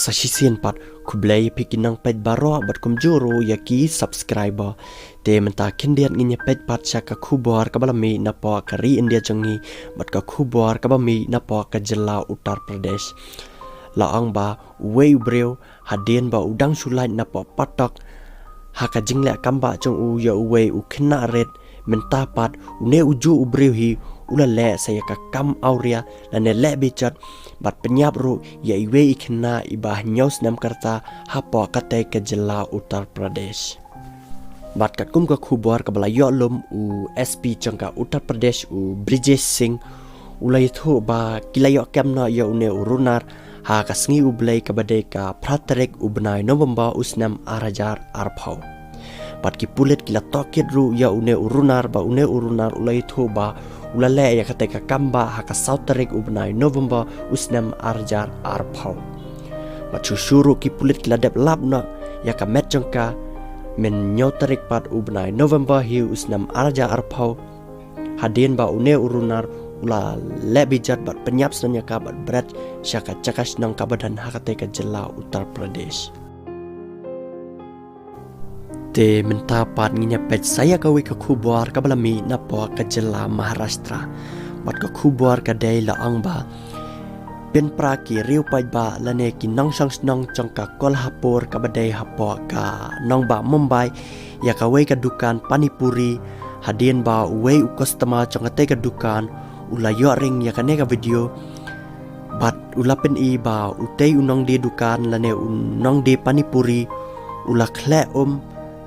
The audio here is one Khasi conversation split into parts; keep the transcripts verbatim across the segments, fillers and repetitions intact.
Sa shisien pat, khublei ïa phi ki nongpeit baroh bad kumjuh ruh ïa ki subscriber. Te mynta khyndiat ngin ïa peit pat sha ka khubor kaba la mih napoh ka ri India jong ngi bad ka khubor kaba mih napoh ka jylla Uttar Pradesh. La ong ba uwei u briew hadien ba u dang shu lait napoh patok ha ka jingleh kam bah jong u ïa uwei u khynnah rit, mynta pat une ujuh u briew hi u la leh sa ïa ka kam awria lane leh bejot bad pynïap ruh ïa iwei i khynnah iba hynñiew snem ka rta hapoh katei ka jylla Uttar Pradesh. Bad katkum ka khubor kaba la ïoh lum, u S P jong ka Uttar Pradesh, u Brijesh Singh, u la ïathuh ba ki la ïoh kem noh ïa une u runar ha ka sngi U Blei kaba dei ka phra tarik u bnai November u snem ar hajar arphew. Bad ki pulit ki la tohkit ruh ïa une u runar, ba une u runar u la ïathuh ba u la leh ïa katei ka kam bah ha ka saw tarik u bnai November u snem ar hajar arphew. Bad shuh shuh ruh ki pulit ki la dep lap noh ïa ka met jong ka, mynhynñiew tarik pat u bnai November hi u snem ar hajar arphew, hadien ba une u runar u la leh bejot bad pynïap snem ïa ka bad bret sha ka jaka shnong kaba don ha katei ka jylla Uttar Pradesh. Te mynta pat ngin ïa peit sa ïa kawei ka khubor kaba la mih napoh ka jylla Maharashtra. Bad ka khubor ka dei la ong ba pynpra ki riew paidbah lane ki nongshong shnong jong ka Kolhapur kaba dei hapoh ka nongbah Mumbai ïa kawei ka dukan pani puri, hadien ba uwei u customer jong katei ka dukan u la ïoh ring ïa kane ka video bad u la pyni ba utei u nongdie dukan lane u nongdie pani puri u la khleh um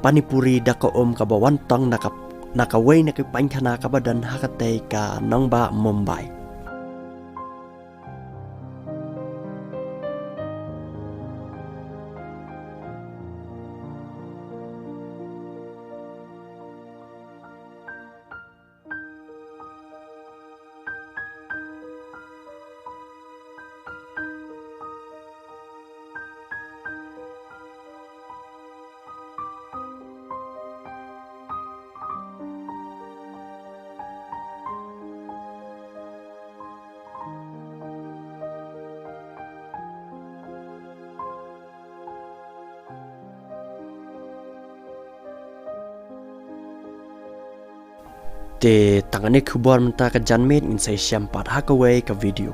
pani puri da ka um kaba wan tong na ka, na kawei na ki painkhana kaba don ha katei ka nongbah Mumbai. Te tang kane ka khubor mynta ka janmiet, ngin sa ïashem pat ha kawei ka video.